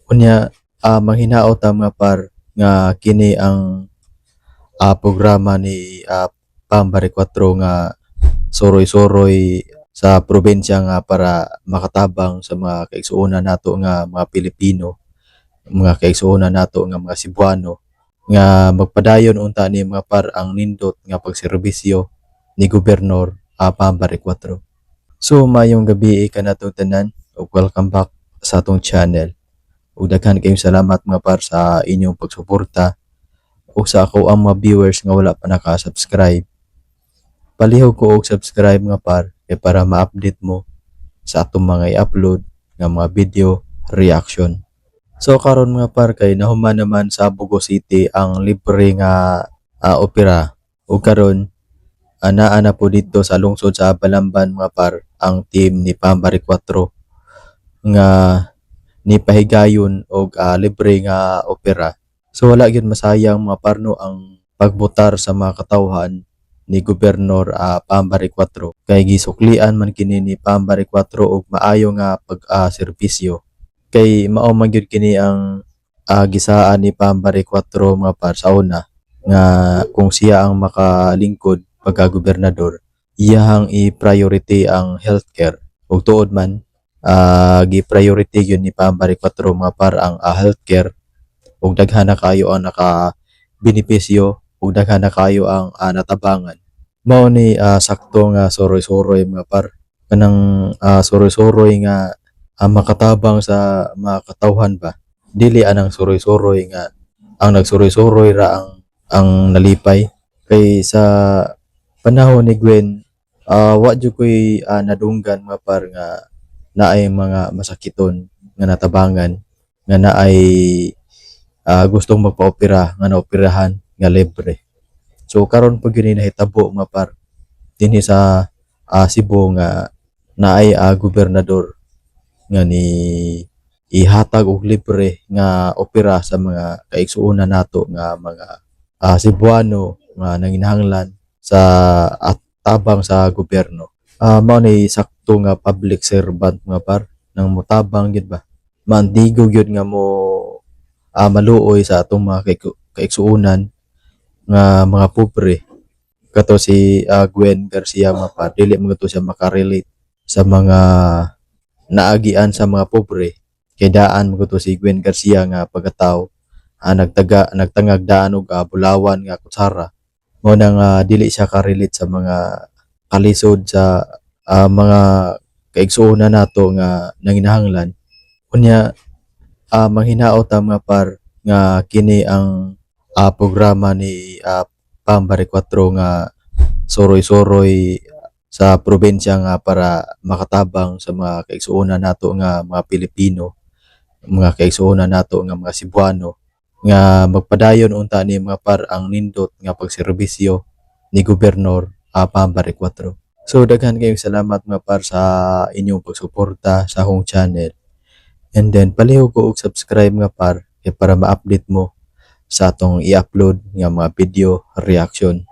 Unya manghinaot ta, mga par, nga kini ang programa ni Pam Baricuatro nga suroy-suroy sa probinsya nga para makatabang sa mga kaigsuonan nato nga mga Pilipino, mga kaigsuonan nato nga mga Cebuano, nga magpadayon unta ni, mga par, ang nindot nga pagserbisyo ni Gobernador Bam Baricuatro. So maayong gabi kanatong tanan ug welcome back sa atong channel. Ug daghan kayong salamat, mga par, sa inyong pagsuporta ug sa ako ang mga viewers nga wala pa naka-subscribe. Palihog ko og subscribe, mga par, kay para ma-update mo sa atong mga i-upload nga mga video reaction. So karon, mga par, kay nahuman naman sa Bogo City ang libre nga opera ug karon naa na po dito sa lungsod sa Balamban, mga par, ang team ni Pam Baricuatro nga nipahigayon og libre nga opera. So wala gyud masayang, mga par, no, ang pagbotar sa mga katawhan ni Gobernador Pam Baricuatro kay gisuklian man kini ni Pam Baricuatro og maayo nga pag serbisyo kay mao man gyud kini ang gisaan ni Pam Baricuatro, mga par, sa una nga kung siya ang makalingkod pagka gobernador, iyahang i-priority ang healthcare. Ug tuod man, gi-priority gyud ni Pam Baricuatro, mga par, ang healthcare ug daghan na kayo ang naka benepisyo ug daghan na kayo ang natabangan. Mao ni sakto nga suroy-suroy, mga par, kanang suroy-suroy nga makatabang sa mga katawhan ba, dili anang suroy-suroy nga ang nagsuroy-suroy ra ang nalipay. Kay sa panahon ni Gwen, wa jud ko'y nadunggan, mga par, nga naay mga masakiton nga natabangan, nga naay gustong magpa-opera nga naoperahan nga libre. So karon pag yun nahitabo, mga par, dinhi sa Cebu nga naay gobernador nga ni ihatag og libre nga opera sa mga kaigsuonan nato nga mga Cebuano nga nanginahanglan sa at tabang sa gobyerno. Mao ni sakto nga public servant, mga par, nang motabang gyud ba. Maandigo gyud nga mo maluoy sa atong mga kaigsuonan nga mga pobre. Kato si Gwen Garcia, mga par, dili man to siya makarelate sa mga naagian sa mga pobre kay daan man to si Gwen Garcia nga pagkatao, nagtangag daan og bulawan nga kutsara. Mao na nga dili siya ka-relate sa mga kalisod sa mga kaigsuonan nato nga nanginahanglan. Unya manghinaot ta, mga par, nga kini ang programa ni Pam Baricuatro nga suroy-suroy sa probinsya nga para makatabang sa mga kaigsuonan nato nga mga Pilipino, mga kaigsuonan nato nga mga Cebuano, nga magpadayon unta ni, mga par, ang nindot nga pagserbisyo ni Gobernador Pam Baricuatro. So daghan kayong salamat, mga par, sa inyong pagsuporta sa akong channel. And then palihog ko og subscribe, mga par, kay para ma-update mo sa atong i-upload nga mga video reaction.